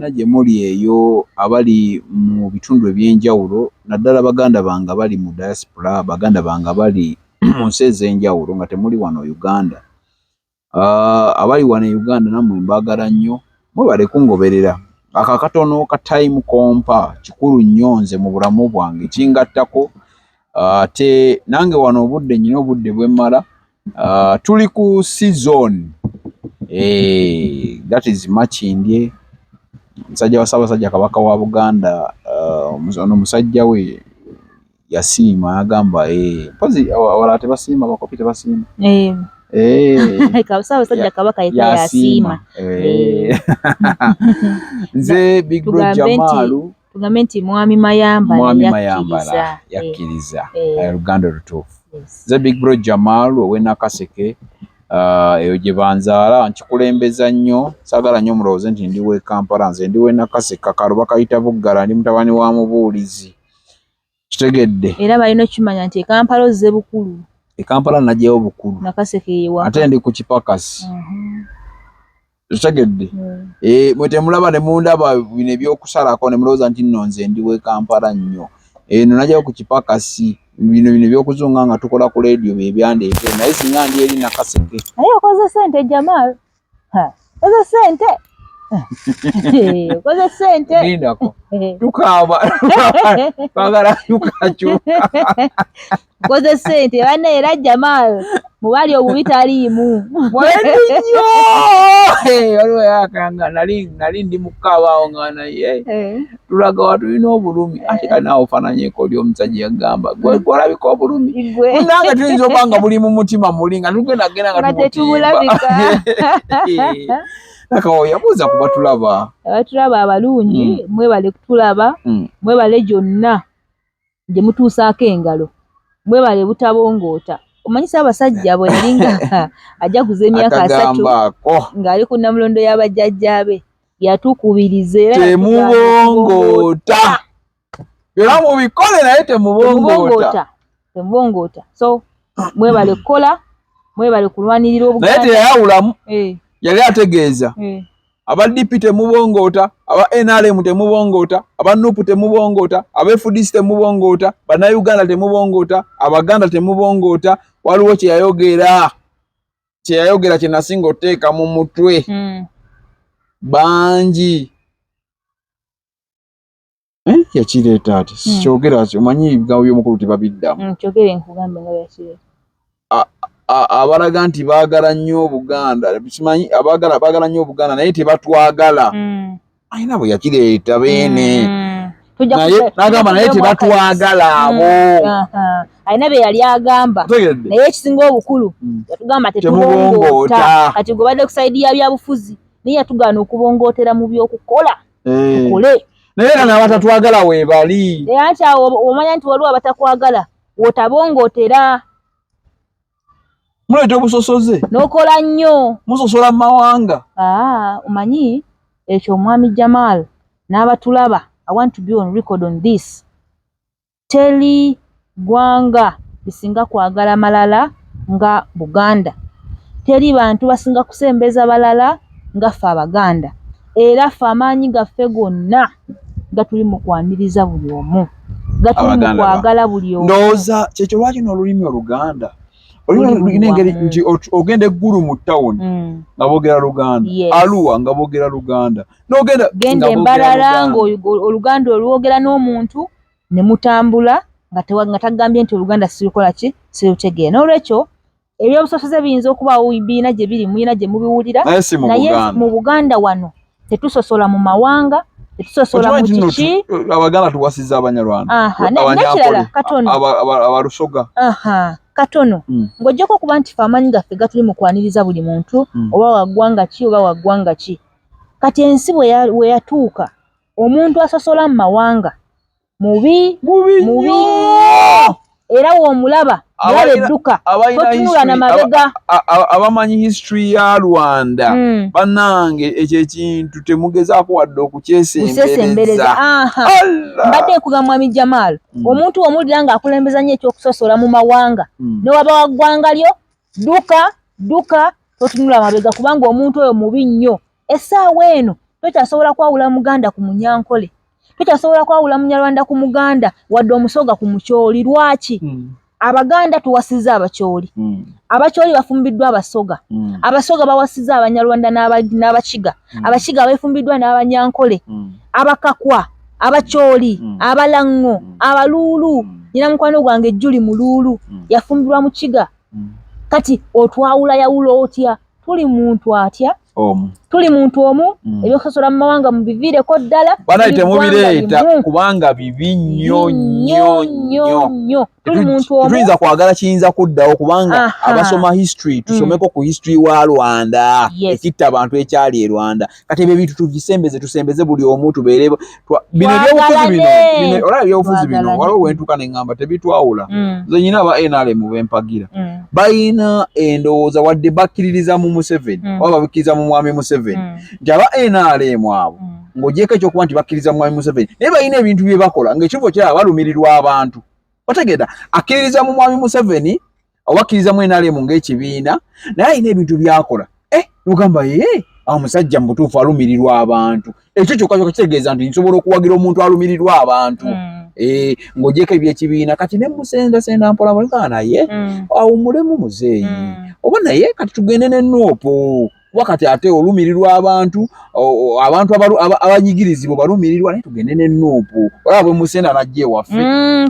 Yonna gye muli eyo, abali mu bitundu ebyenjawulo, naddala baganda bange abali mu diaspora, baganda bange abali mu nsi ez'enjawulo nga temuli wano Uganda, abali wano e Uganda nammwe mbaagala nnyo, mwebale kungoberera. Ako akatono ka time kompa kikulu nnyo nze mu bulamu bwange, kingattako ate nange wano obudde nnyina obudde bwe mmala. Tuli ku season, that is Makindye, musajja wa Ssaabasajja Kabaka wa Buganda. Ono musajja we yasiima agamba, mpozi awalala tebasiima, abakopi tebasiima. Ssaabasajja Kabaka yekka yasiima. Nze Big Bro Jamaalu. Tugambe nti Mwami Mayambala. Mwami Mayambala yakkiriza Oluganda olutuufu. Nze Big Bro Jamaalu ow'e Nakaseke, eyo gye banzaala. Nkikulembeza nnyo, saagala nnyo mulowooze nti ndi w'e Kampala. Nze ndi w'e Nakaseke, akalo bakayita Buggala, ndi mutabani wa mubuulizi, kitegedde? Era balina okukimanya nti e Kampala ozze bukulu. E Kampala najjayo bukulu. Nakaseke ye. Ate ndi ku kipakasi, kitegedde? Mwe temulaba ne mundaba bino ebyokusalako ne mulowooza nti nno nze ndi w'e Kampala nnyo. Eno najjayo ku kipakasi. Bino ebyokuzunga nga tukola ku leediyo bye byandeeta, naye singa ndi eri Nakaseke. Naye okoze sente, Jamal, okoze sente, okoze sente. Lindako, tukaaba twagala kyukakyuka. Okoze sente banne. Era Jamal mubali obubi taliimu. Mwendi nnyo. Waliwo yakanga nali ndi mukaabaawo nga naye tulaga wa tulina obulumi, ate kati naawe ofaananyeko oli omusajja yagamba gwolabika obulumi nange tuyinza okuba nga buli mu mutima muli nga tugenda genda nga tetubulabika. Nakawo yabuuza kuba tulaba. Abatulaba abalungi, mwebale kutulaba. Mwebale gyonna gye mutuusaako engalo, mwebale butabongoota. Omanyi Ssaabasajja bwe yali nga ajaguza emyaka 30 Atagambaako. ng'ali ku Nnamulondo y'abajjajjaabe, yatukubiriza era Temubongoota, byonna mubikole naye temubongoota. Temubongoota, temubongoota. So mwebale kukola, mwebale kulwanirira Naye Obuganda. Teyayawulamu. Yali ategeeza aba DP temubongoota, aba NRM temubongoota, aba NUP temubongoota, aba FDC temubongoota, Bannayuganda temubongoota, Abaganda temubongoota. Waliwo kyeyayogera kye nasinga oteeka mu mutwe. Bangi. Yakireeta ati kyogera omanyi ebigambo by'omukulu tebabiddamu. Kyogere nkugambe nga byakireeta. Abalaga nti baagala nnyo Obuganda, simanyi abaagala, baagala nnyo Obuganda naye tebatwagala. Alina bwe yakireeta beene. Naye n'agamba naye tebatwagala abo. Alina bye yali agamba. Otegedde? Naye ekisinga obukulu, yatugamba Temubongoota. tetubongoota. Kati gwe badde ku side ya byabufuzi, naye yatugaana okubongootera mu byokukola. Tukole. Naye era n'abatatwagala weebali. Era nti awo omanya nti waliwo abatakwagala w'otabongootera. Muleeta obusosoze. N'okola nnyo. Musosola mu mawanga. Aa, omanyi ekyo, omwami Jamal n'abatulaba, I want to be on record on this: teri ggwanga lisinga kwagala malala nga Buganda, teri bantu basinga kusembeza balala nga ffe Abaganda. Era ffe amaanyi gaffe gonna gatuli mu kwaniriza buli omu, gatuli mu Abaganda kwagala buli omu. Ndowooza kyekyo lwaki n'olulimi Oluganda Luli olulimi lulina engeri wamu. nti ogenda eggulu mu tawuni nga boogera Luganda, Aluwa nga boogera Luganda, n'ogenda Genda nga boogera embalala Luganda. ng'Oluganda olwogera n'omuntu ne mutambula nga tagambye nti Oluganda sirukola ki, sirutegeera. N'olwekyo ebyobusosoze biyinza okubaawo biina gye biri, muyina gye mubiwulira, Naye si mu naye Buganda. mu Buganda wano tetusosola mu mawanga, tetusosola mu Okimanyi nti nno kiki. Abaganda tuwasiza Abanyarwanda, Aha, Abanyankole, n'ekirala katono. Abalusoga. Aha, katono. Ng'oggyeko okuba nti fe amaanyi gaffe gatuli mu kwaniriza buli muntu, oba wa ggwanga ki, oba wa ggwanga ki, kati ensi bwe yatuuka, omuntu asosola mu mawanga mubi. Mubi Mubi nnyo. Era w'omulaba mulaba edduka, Abalina totunula na mabega. Abamanyi history ya Rwanda, bannange, ekyo ekintu temugezaako wadde Kusesembereza. okukyesembereza. Aha. Allah! Mbadde nkuga, mwami Jamal, omuntu omuwulira ng'akulembeza nnyo ekyokusosola mu mawanga, newaba wa ggwanga lyo, dduka dduka, totunula mabega, kubanga omuntu oyo mubi nnyo essaawa eno. Tokyasobola kwawula Muganda ku Munyankole, tokyasobola kwawula Munyarwanda ku Muganda, wadde Omusoga ku Mukyoli. Lwaki? Abaganda tuwasiza Abakyoli, Abakyoli bafumbiddwa Abasoga, Abasoga bawasiza Abanyarwanda n'Abakiga, Abakiga befumbiddwa n'Abanyankole, Abakakwa, Abakyoli, Abalaŋŋo, Abaluulu. Nyina mukwano gwange Juli Muluulu, yafumbirwa Mukiga. Kati otwawula yawula otya? Tuli muntu atya? Tuli muntu omu. Ebyokusosola mu mawanga mubiviireko ddala. Banaye Tuli ggwanga temubireeta limu. Kubanga bibi nnyo nnyo nnyo. Nnyo. Tuli muntu omu. Tetuyinza kwagala kiyinza kuddawo, kubanga abasoma history, tusomeko ku history wa Rwanda, ekitta abantu ekyali e Rwanda. Kati ebyo ebintu tugisembeze, tusembeze buli omu, tubeere bino ebyobufuzi bino. Twagalane. Olaba ebyobufuzi bino, Twagalane. waliwo wentuuka neŋŋamba tebitwawula. Nze nyina aba NRM bempagira, balina endowooza, wadde bakkiririza mu Museveni, oba bakkiriza mu mwami Museveni, nti aba NRM abo, ng'ogyeko ekyokuba nti bakkiriza mu mwami Museveni, naye balina ebintu bye bakola ng'ekifo kiraba balumirirwa abantu. Otegeera, akkiririza mu mwami Museveni oba akkiriza mu NRM ng'ekibiina, naye alina ebintu byakola, nogamba ye awo musajja mu butuufu alumirirwa abantu. Ekyo kyokka kyokka kitegeeza nti nsobola okuwagira omuntu alumirirwa abantu, ng'ogyeko ebyekibiina. Kati ne musendasenda mpola mpola, naye awummulemu muzeeyi, oba naye kati tugende ne NUP, kuba kati ate olumirirwa abantu, abantu abanyigirizibwa balumirirwa, naye tugende ne NUP. Olaba bwe musenda najja ewaffe.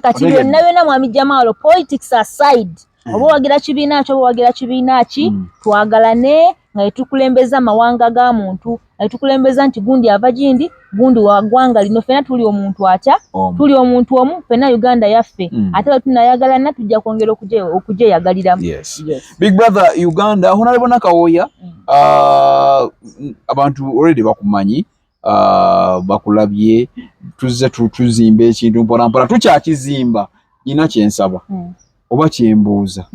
Kati Otegedde? Byonna byonna, mwami Jamalo, politics aside, oba owagira kibiina ki, oba owagira kibiina ki, twagalane nga tetukulembeza mawanga ga muntu, nga tetukulembeza nti gundi ava gindi, gundi wa ggwanga lino. Ffenna tuli omuntu atya? Omu. Tuli omuntu omu ffenna. Uganda yaffe. Ate bwe tunayagalana tujja kwongera okugyeyagaliramu. Yes. Yes. Big Brother Uganda, Honorable Nakawoya, abantu already bakumanyi, bakulabye. Tuzze tuzimba ekintu mpola mpola, tukyakizimba. Nina kyensaba oba kyembuuza,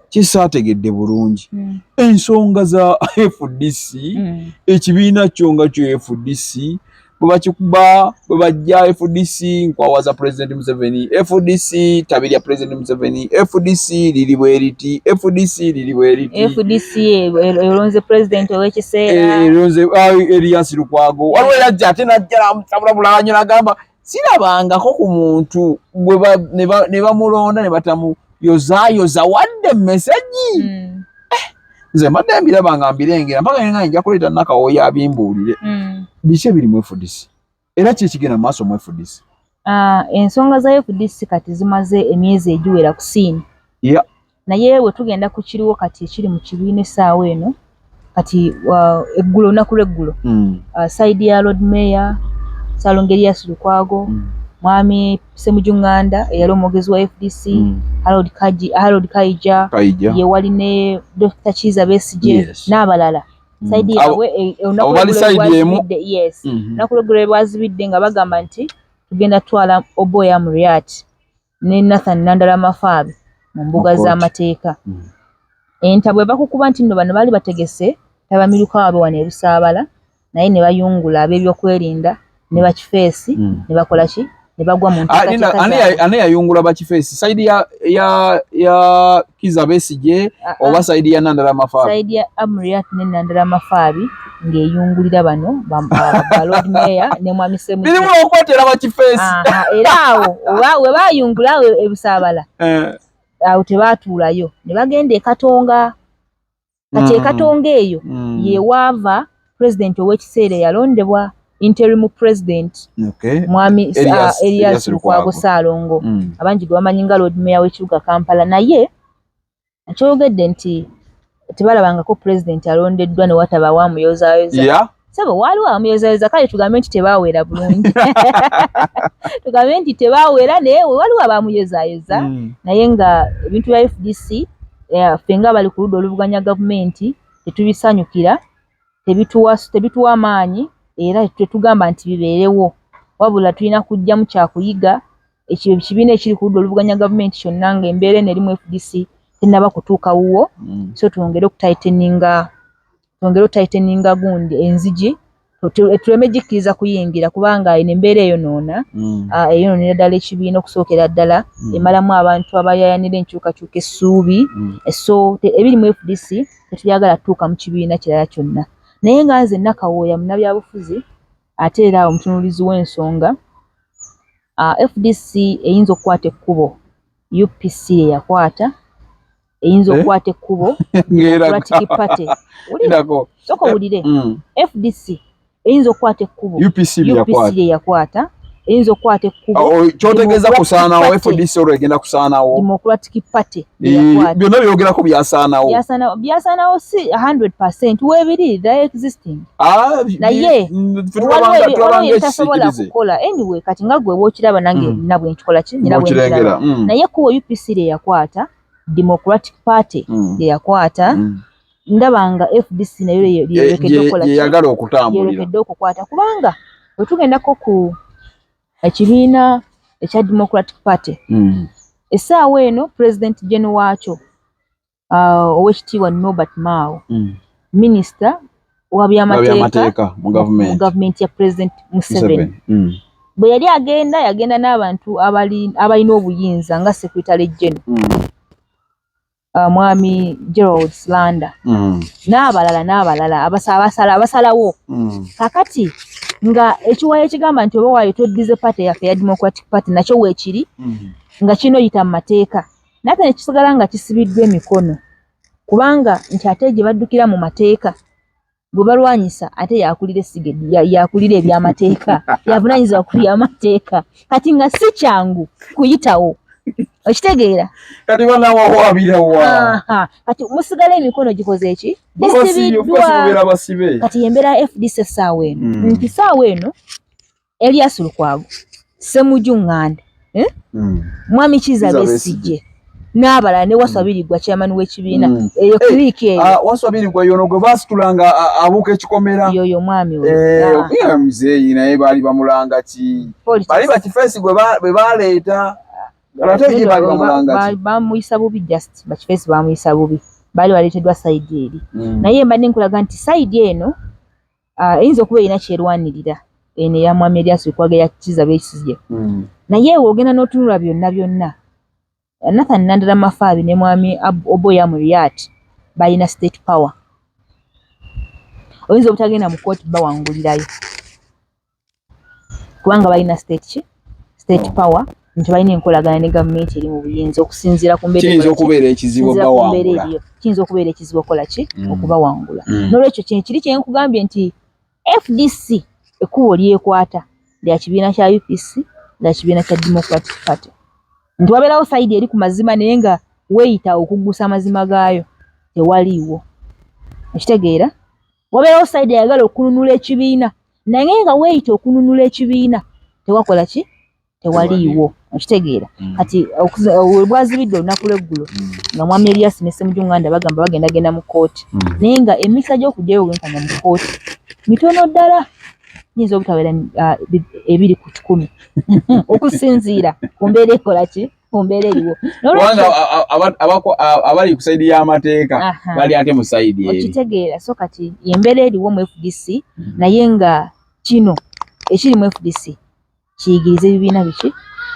kisaategedde bulungi, ensonga za FDC, ekibiina kyo nga kyo FDC, bwe bakikuba, bwe bajja FDC nkwawaza President Museveni, FDC tabi lya President Museveni, FDC liri bwe riti, FDC liri bwe riti. FDC eronze president ow'ekiseera. Eronze Erias Lukwago. Waliwo yajja ate najja namutabulabula nyo, nagamba sirabangako ku muntu bwe ne bamulonda ne batamuyozaayoza wadde message. Nze mbadde mbiraba nga mbirengera mpaka nga nja kuleeta Nakawooya abimbuulire biki ebiri mu FDC, era ki ekigenda mu maaso mu FDC. Ah, ensonga za FDC kati zimaze emyezi egiwera ku scene. Naye we tugenda ku kiriwo kati ekiri mu kibiina essaawa eno kati, eggulo, olunaku lw'eggulo, side ya Lord Mayor Ssalongo Erias Lukwago, Mwami Ssemujju Nganda eyali omwogezi wa FDC, Harold Kaija, Kaija. Ye wali ne Dr. Kiiza Besigye n'abalala. Side yaabwe olunaku Abo bali lw'eggulo side emu. lwazibidde, yes, olunaku lw'eggulo lwazibidde nga bagamba nti tugenda tutwala Oboi Amuriat ne Nathan Nandala Mafaabi mu mbuga Mu kooti. z'amateeka. Entabwe eva ku kuba nti nno bano baali bategese ttabamiruka waabwe wano e Busaabala, naye ne bayungula ab'ebyokwerinda ne bakifeesi, ne bakola ki, ne bagwa mu Ah, Nina, nteekateeka ani zaabwe. ani yayungula bakifeesi? Side ya Kiza Besigye Ah, ah. oba side ya Nandala Mafaabi? Side ya Amuriat ne Nandala Mafaabi ng'eyungulira bano ba Lord Mayor ne Mwami Ssemujju. Birimu okwetera bakifeesi. Aha, era awo we bayungula awo e Busaabala, awo tebaatuulayo ne bagenda e Katonga. Kati e Katonga eyo yewaava president ow'ekiseera eyalondebwa, interim president, Mwami Elias, Elias Elias Lukwago Lukwago. Ssaalongo, abangi gwe bamanyi nga Lord Mayor w'ekibuga Kampala. Naye kyogedde nti tebalabangako president alondeddwa ne wataba wamuyozaayoza. Sebo, waaliwo abamuyozayoza. Kale tugambe nti tebaawera bulungi, tugambe nti tebaawera, naye waliwo abamuyozaayoza. Naye nga ebintu bya FDC, ffe nga abali ku ludda oluvuganya gavumenti tetubisanyukira, tebituwa maanyi, era tetugamba nti bibeerewo, wabula tulina kujjamu kyakuyiga. Ekyo ekibiina ekiri ku ludda oluvuganya gavumenti kyonna, ng'embeera eno erimu FDC tennaba kutuuka wuwo, so twongere okutighteninga gundi enzigi, tuleme gikkiriza kuyingira, kubanga eno embeera eyonoona, eyonoonera ddala ekibiina. Okusookera ddala emalamu abantu abayaayanira enkyukakyuka essuubi. So ebiri mu FDC tetubyagala tutuuka mu kibiina kirala kyonna. Naye nga nze Nakawooya munnabyabufuzi, Ate era omutunuulizi w'ensonga, FDC eyinza okukwata ekkubo UPC lye yakwata, eyinza okukwata ekkubo Democratic Party. Sooka owulire. FDC eyinza okukwata ekkubo UPC lye yakwata, eyinza okukwata ekkubo. Kyotegeeza kusaanawo FDC olwo egenda kusaanawo. Democratic Party byonna byogerako byasaanawo. Byasaanawo si 100% weebiri, they are existing. Naye waliwo ebitasobola kukola. Anyway, kati nga gwe bw'okiraba nange nina bwe nkikola ki, nina bwe nkiraba. Naye ekkubo UPC lye yakwata, Democratic Party lye yakwata, ndaba nga FDC nayo yeyolekedde okukola ki, yeyagala okutambulira, yeyolekedde okukwata. Kubanga bwe tugendako ku ekibiina ekya Democratic Party, essaawa eno President General waakyo, Owekitiibwa Norbert Mao, minisita wa byamateeka mu gavumenti ya President Museveni, bwe yali agenda, yagenda n'abantu abalina obuyinza nga Secretary General, Mwami Gerald Slanda, n'abalala n'abalala abasalawo. Kakati nga ekiwayo ekigamba nti oba waayo tweddize party yaffe ya Democratic Party nakyo weekiri, nga kino yita mu mateeka, naye ate ne kisigala nga kisibiddwa emikono, kubanga nti ate gye baddukira mu mateeka gwe balwanyisa ate yakulira essiga, yakulira ebyamateeka, yavunaanyizibwa ku byamateeka. Kati nga si kyangu kuyitawo, okitegeera? Kati banawawaabirawa? Kati musigala emikono gikoze eki, gisibiddwa. Kati embeera ya FDC essaawa eno, nti ssaawa eno Elias Lukwago, Ssemujju Nganda, Mwami Kizza Besigye n'abalala ne Waswa Birigwa, chairman w'ekibiina, eyo clique eyo. Waswa Birigwa yono gwe baasitulanga abuuka ekikomera. Yoyo omwami oyo. Muzeeyi naye baali bamulanga ki? Bali bakifeesi gwe baleeta. Bamuyisa bubi, just bakifeesi bamuyisa bubi, baali baleeteddwa side eri. Naye mbadde nkulaga nti side eno eyinza okuba erina kyerwanirira, eno eya Mwami Erias Lukwago, eya Kizza Besigye. Naye ogenda n'otunula byonna byonna, Nathan Nandala Mafaabi ne Mwami Oboi Amuriat balina state power. Oyinza obutagenda mu kkooti bawangulirayo, kubanga balina state ki, state power, nti balina enkolagana ne gavumenti eri mu buyinza. Okusinziira ku mbeera, kiyinza okubeera ekizibu bawangula, kiyinza okubeera ekizibu okukola ki, okubawangula. N'olwekyo kiri kye nkugambye nti FDC ekkubo lyekwata lya kibiina kya UPC, lya kibiina kya Democratic Party, nti wabeerawo side eri ku mazima, naye nga weeyita okuggusa amazima gaayo tewaliiwo, okitegeera? Wabeerawo side eyagala okununula ekibiina, naye nga weeyita okununula ekibiina tewakola ki, tewaliiwo, okitegeera? Kati bwazibidde olunaku lweggulo, nga Mwami Erias ne Ssemujju Nganda bagamba bagendagenda mu kkooti, naye nga emikisa gy'okugyayo obwenkanya mu kkooti mitono ddala, yinza obutabeera 2 ku 100, okusinziira ku mbeera ekola ki, ku mbeera eriwo. Kubanga abali ku side y'amateeka bali ate mu side eri. Okitegeera? So kati embeera eriwo mu FDC, naye nga kino ekiri mu FDC kiyigiriza ebibiina biki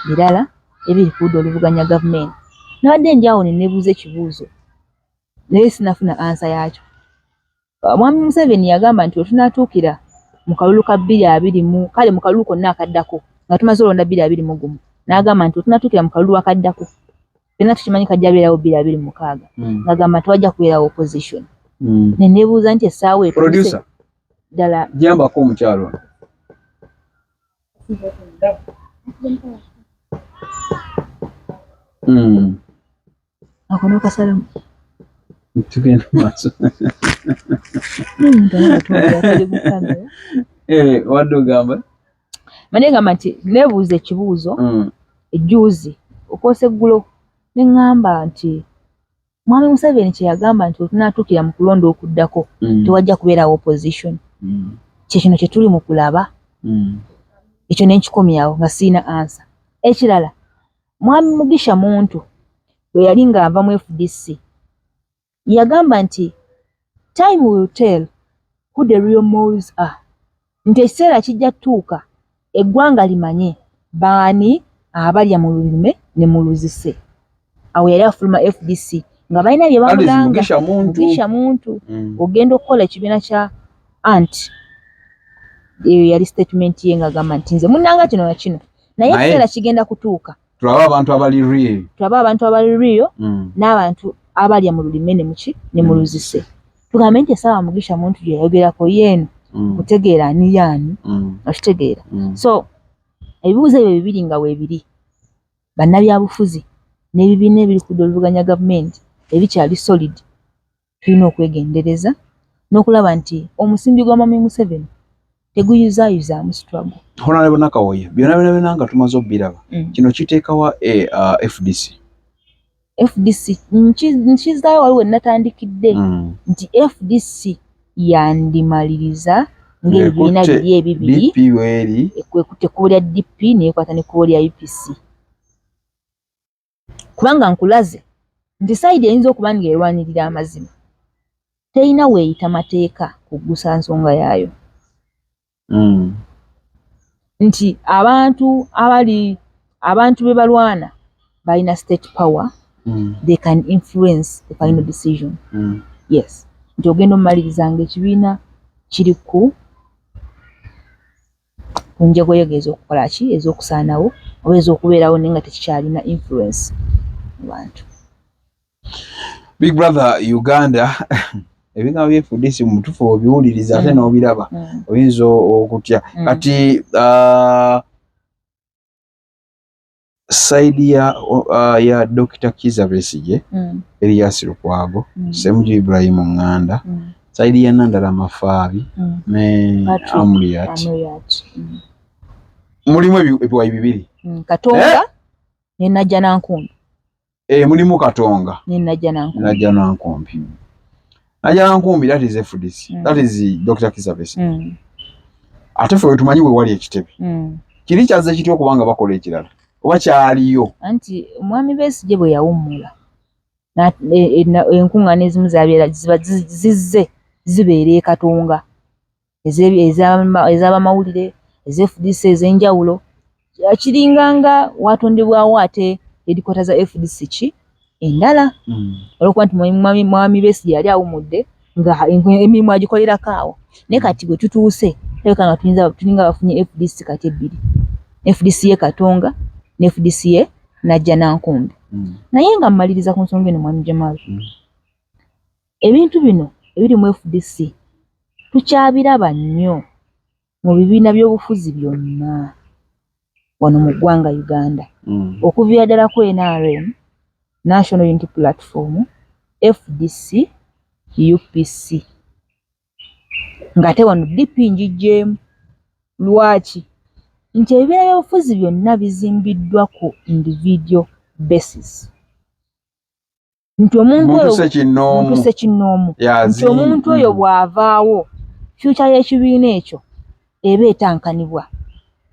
birala ebiri ku ludda oluvuganya gavumenti. Nabadde ndi awo ne neebuuza ekibuuzo, naye sinafuna answer yaakyo. Mwami Museveni yagamba nti wetunaatuukira mu kalulu ka 2020, kale mu kalulu konna akaddako nga tumaze olonda 2021, n'agamba nti wetunaatuukira mu kalulu akaddako, fenna tukimanyi kajja beerawo 2026, ng'agamba nti wajja kubeerawo opposition. Ne neebuuza nti essaawa etuuse ddala. Jambako omukyalo ono. Ako n'okasalamu. Tugenda maaso. Wadde ogamba? Mane ngamba nti neebuuza ekibuuzo ejjuuzi okwosa eggulo, ne ŋŋamba nti Mwami Museveni kye yagamba nti wetunaatuukira mu kulonda okuddako tewajja kubeerawo opposition, kye kino kye tuli mu kulaba? Ekyo ne nkikomyawo nga siina answer. Ekirala, Mwami Mugisha Muntu bwe yali ng'ava mu FDC yagamba nti time will tell who the real moles are, nti ekiseera kijja tutuuka eggwanga limanye baani abalya mu lulime ne mu luzise. Awo yali afuluma FDC nga balina bye bamulanga. Mugisha Muntu, ogenda okukola ekibiina kya anti. Eyo yali statement ye ng'agamba nti nze munnanga kino na kino, naye ekiseera kigenda kutuuka tulabe abantu abali real, tulabe abantu abali real n'abantu abalya mu lulime ne muki ne mu luzise. Tugambe nti essaawa Mugisha Muntu gye yayogerako yeeno kutegeera ani yaani, okitegeera? So ebibuuzo ebyo bibiri nga weebiri, bannabyabufuzi n'ebibiina ebiri ku ludda oluvuganya gavumenti ebikyali solid, tulina okwegendereza n'okulaba nti omusimbi gwa Mwami Museveni teguyuzaayuzaamu struggle. Honorable Nakawoye, byonna byonna byonna nga tumaze obbiraba, kino kiteekawa FDC? FDC nkizaayo waliwo natandikidde nti FDC yandimaliriza ng'ebibiina biri ebibiri. DP weeri. Ekutte ekkubo lya DP neekwata n'ekkubo lya UPC, kubanga nkulaze nti side eyinza okuba ng'erwanirira amazima terina weeyita mateeka kuggusa nsonga yaayo, nti abantu abali abantu be balwana balina state power, they can influence the final decision. Yes, nti ogenda omumaliriza nga ekibiina kiri ku njegoyego ez'okukola ki, ez'okusaanawo oba ez'okubeerawo, naye nga tekikyalina influence mu bantu. Big Brother Uganda, ebigambo bya FDC mutufu obiwuliriza ate n'obiraba, oyinza okutya. Kati side ya Dr. Kiza Besigye, Erias Lukwago, Ssemujju Ibrahim Nganda, side ya Nandala Mafaabi ne Patrick Amuriat, Amuriat. Mulimu ebiwayi bibiri. Katonga Eh? ne Najja Nankumbi. Eh, mulimu Katonga ne Najja Nankumbi. Najja Nankumbi. Najja Nankumbi, that is FDC. That is Dr. Kiza Besigye. Ate ffe wetumanyi we wali ekitebe, kiri kyazze kitya okubanga bakola ekirala oba kyaliyo? Anti omwami Besigye bwe yawummula enkuŋŋaana ezimu zabeera ziba zizze zibeera e Katonga, ez'abamawulire, eza FDC ez'enjawulo, kiringanga watondebwawo ate headquarter za FDC ki endala, olwokuba nti mwami Besigye yali awummudde nga emirimu agikolerako awo. Naye kati bwe tutuuse tulabika nga tulinga bafunye FDC kati ebbiri, FDC ye Katonga ne FDC ye Najja Nankumbi. Naye nga mmaliriza ku nsonga eno, mwami Jamal, ebintu bino ebiri mu FDC tukyabiraba nnyo mu bibiina by'obufuzi byonna wano mu ggwanga Uganda, okuviira ddala ku NRM, National Unity Platform, FDC, UPC, ng'ate wano DP ngiggyeemu. Lwaki? Nti ebibiina by'obufuzi byonna bizimbiddwa ku individual basis, nti omuntu Muntu oyo ssekinnoomu. Muntu ssekinnoomu, nti omuntu oyo bw'avaawo, future y'ekibiina ekyo eba etankanibwa.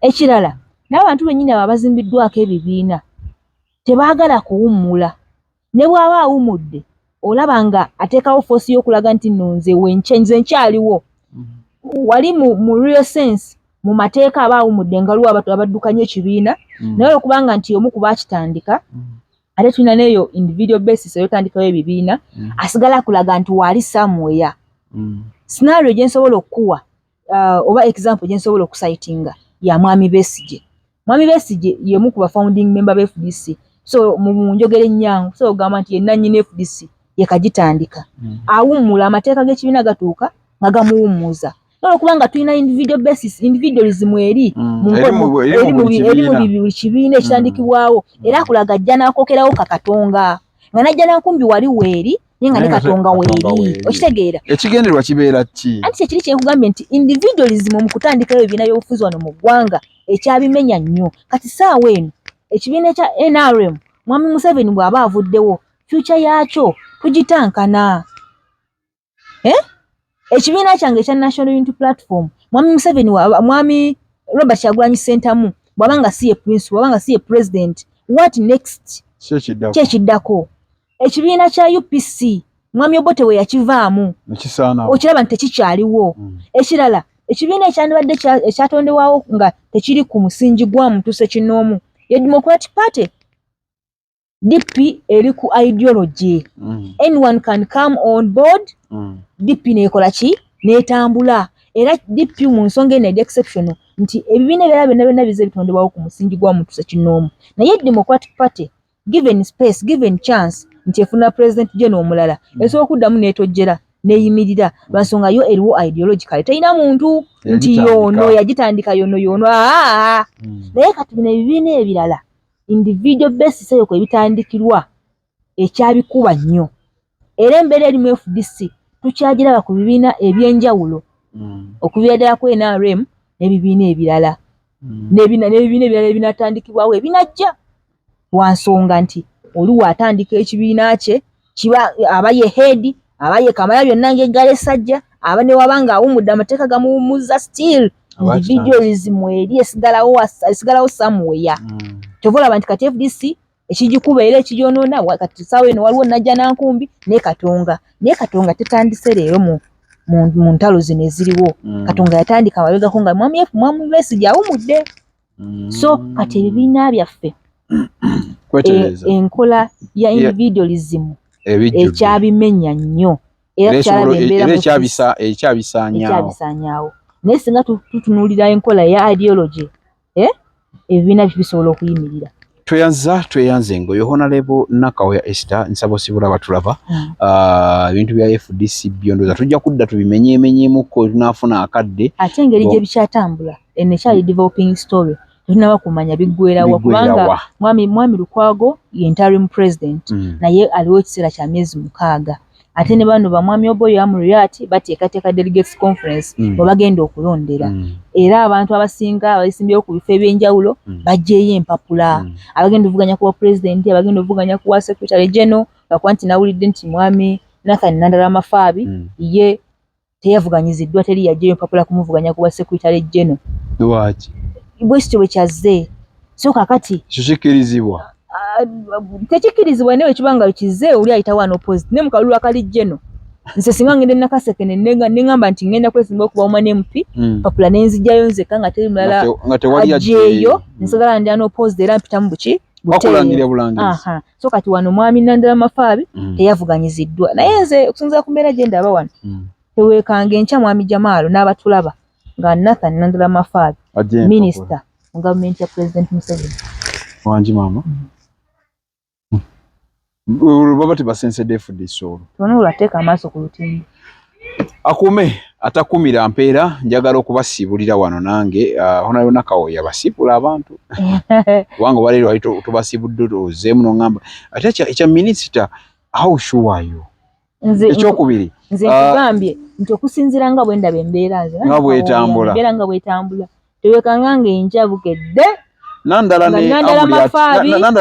Ekirala, n'abantu bennyini abo abazimbiddwako ebibiina tebaagala kuwummula. Ne bw'aba awummudde, olaba nga ateekawo force y'okulaga nti nno nze nze nkyaliwo. Wali mu real sense, mu mateeka aba awummudde nga waliwo abaddukanya ekibiina, naye olwokubanga nti omu ku baakitandika, ate tulina n'eyo individual basis ey'otandikawo ebibiina, asigala akulaga nti waali somewhere. Scenario gye nsobola okukuwa, oba example gye nsobola okucitinga, ya Mwami Besigye. Mwami Besigye y'omu ku ba founding member ba FDC, so mu njogera ennyangu so ogamba nti ye nannyini FDC, ye kagitandika. Awummula, amateeka g'ekibiina gatuuka nga gamuwummuza, olwokubanga tulina individual basis, individualism eri Eri mu buli eri mu kibiina. buli kibiina ekitandikibwawo, era akulaga ajja n'akokerawo Kakatonga nga Najja Nankumbi wali weeri, naye nga ne Naye nga Katonga Katonga weeri. Weeri. Okitegeera? Ekigendererwa kibeera ki? Anti kyekiri kyenkugambye nti individualism mu kutandikayo ebibiina by'obufuzi wano mu ggwanga ekyabimenya nnyo. Kati saawa eno ekibiina ekya NRM, Mwami Museveni bw'aba avuddewo, future yaakyo tugitankana, eh? Ekibiina kyange ekya National Unity Platform, Mwami Museveni, Mwami Robert Kyagulanyi Ssentamu bw'aba nga si ye prince, bw'aba nga si ye president, what next? Si ekiddako? Kyekiddako ekibiina kya UPC, Mwami Obote we yakivaamu, nekisaanawo. Okiraba nti tekikyaliwo. Ekirala, ekibiina ekyandibadde ekyatondebwawo nga tekiri ku musingi gwa muntu ssekinnoomu ye Democratic Party, DP, eri ku ideology. Anyone can come on board. DP nekola ki? Netambula. Era DP mu nsonga eno eri exceptional nti ebibiina ebirala byonna byonna bize bitondebwawo ku musingi gwa muntu ssekinnoomu, naye Democratic Party, given space, given chance nti efuna president general omulala, esobola okuddamu n'etojjera neyimirira, lwansonga yo eriwo ideologically, terina muntu nti yono yagitandika, yono yono aa. Naye kati bino ebibiina ebirala, individual basis eyo kwe bitandikirwa ekyabikuba nnyo, era embeera erimu FDC tukyagiraba ku bibiina ebyenjawulo, okuviira ddala ku NRM n'ebibiina ebirala, n'ebibiina ebirala ebinatandikibwawo ebinajja, lwansonga nti oli waatandika ekibiina kye kiba aba ye head, aba ye kamala byonna ng'eggala essajja, aba ne waba nga awummudde amateeka gamuwummuzza, still individualism eri esigalawo somewhere. Kyova olaba nti kati FDC ekigikuba era ekigyonoona kati ssaawa eno waliwo Najjanankumbi ne Katonga, naye Katonga tetandise leero mu ntalo zino eziriwo. Katonga yatandika mabegako nga mwami Besigye awummudde. So kati ebibiina byaffe enkola ya individualism ekyabimenya nnyo, era tukyalaba embeera ekyabisaanyaawo. Naye singa tutunuulira enkola eya ideology, ebibiina bisobola okuyimirira. Tweyanza, tweyanze ngo Honorable Nakawooya Esther, nsaba osibula abatulaba. Ebintu bya FDC byo ndowooza tujja kudda tubimenyeemenyeemukko tunaafuna akadde. Ate engeri gye bikyatambula, eno ekyali developing story, tetunaba kumanya biggwerawa, kubanga mwami Lukwago ye interim president, naye aliwo ekiseera kya myezi 6, ate ne bano bamwami Oboi Amuriat bateekateeka delegates conference bwe bagenda okulondera, era abantu abasinga abasimbyewo ku bifo ebyenjawulo baggyeyo empapula, abagenda ovuganya kuwa president, abagenda ovuganya kuwa secretary general, lwakuba nti nawulidde nti mwami Nathan Nandala Mafaabi ye teyavuganyiziddwa, teri yaggyeyo empapula kumuvuganya kuwa secretary general. Lwaki? Bwe kityo bwe kyazze. So kakati ekyo kikkirizibwa? Tekikkirizibwa, naye wekiba nga kizze oli ayitawo unopposed, naye mu kalulu akali general, nze singa ngende Nakaseke neŋŋamba nti ŋŋenda kwesimba okuba woman MP, papula nenzijjayo nzekka nga teri mulala aggyeeyo, nsigala ndi unopposed era mpitamu buki. Bakulangira bulangirizi. So kati wano mwami Nandala Mafaabi teyavuganyiziddwa, naye nze okusinziira ku mbeera gye ndaba wano, teweekanga enkya mwami Jamaalo n'abatulaba nga Nathan Nandala Mafaabi minisita mu gavumenti ya President Museveni. Wangi maama, baba tebasensedde FDC olwo. Tonuula, teeka amaaso ku lutimbe. Akume atakumira mpeera. Njagala okubasiibulira wano nange, Honorable Nakawooya basiibula abantu, kubanga olwaleero wali tubasiibudde, ozeemu noŋŋamba ate ekya minisita, how sure are you? Ekyokubiri, nze nkugambye nti okusinziira nga bwe ndaba embeera nze nga bwetambula, embeera nga bwetambula, tewekanga nga enkya bukedde Nandala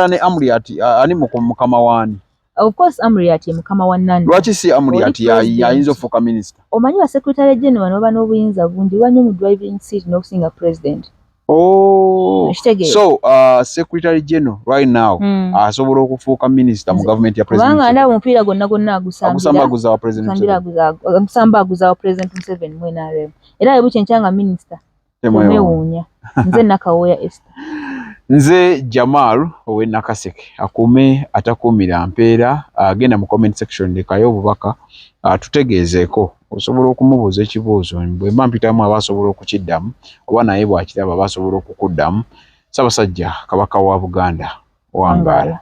ne Amuriat, ani mukama waani? Of course Amuriat ye mukama wa Nandala. Lwaki si Amuriat ayinza okufuuka minisita? Omanyi ba secretary general bano baba n'obuyinza bungi, baba mu driving seat n'okusinga president. Oh. So secretary general right now asobola okufuuka minisita mu government ya president. Kubanga ndaba omupiira gwonna gwonna agusamba aguza wa president. Agusamba aguza wa President Museveni mu NRM. Era bwe bukya nga minisita, temwewuunya. Nze Nakawooya Esther. Nze Jamal ow'e Nakaseke. Akume atakuumira mpeera. Agenda mu comment section, lekayo obubaka, tutegeezeeko. Osobola okumubuuza ekibuuzo, bwe mba mpitamu aba asobola okukiddamu, oba naye bw'akiraba aba asobola okukuddamu. Ssaabasajja Kabaka wa Buganda wangaala.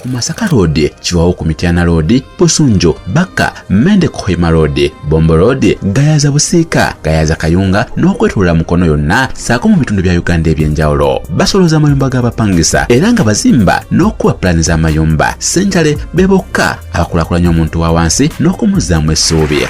Ku Masaka Road, Kiwawo ku Mityana Road, Busunju, Bakka, Mende, Kohima Road, Bombo Road, Gayaza, Busiika, Gayaza, Kayunga n'okwetolola Mukono yonna ssaako mu bitundu bya Uganda ebyenjawulo. Basolooza amayumba g'abapangisa era nga bazimba n'okukuba pulaani z'amayumba. Senjale be bokka abakulaakulanya omuntu wa wansi n'okumuzzaamu essuubi.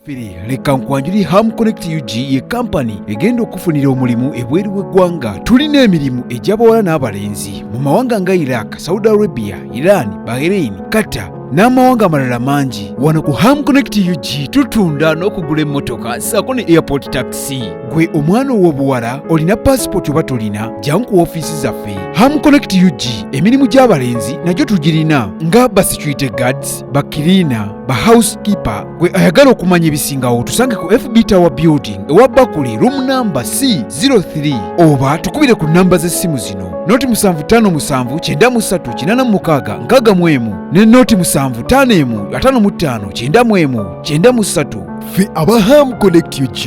Firi leka nkwanjuli Ham Connect UG ye kampani egenda okufunira omulimu ebweru w'eggwanga. Tulina emirimu egy'abawala n'abalenzi mu mawanga nga Iraq, Saudi Arabia, Iran, Bahrain, Qatar n'amawanga amalala mangi. Wano ku Ham Connect UG tutunda n'okugula emmotoka ssaako ne airport taxi. Gwe omwana ow'obuwala olina passport oba tolina, jangu ku ofiisi zaffe Ham Connect UG. Emirimu gy'abalenzi nagyo tugirina nga ba security guards, ba cleaner, ba housekeeper. Gwe ayagala okumanya ebisingawo, tusange ku FB Tower Building ewa Bakuli, room number C03, oba tukubire ku namba z'essimu zino. Noti 757 93 86 61 ne noti 751 55 91 93. Ffe aba Ham Connect UG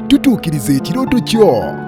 tutuukiriza ekirooto kyo.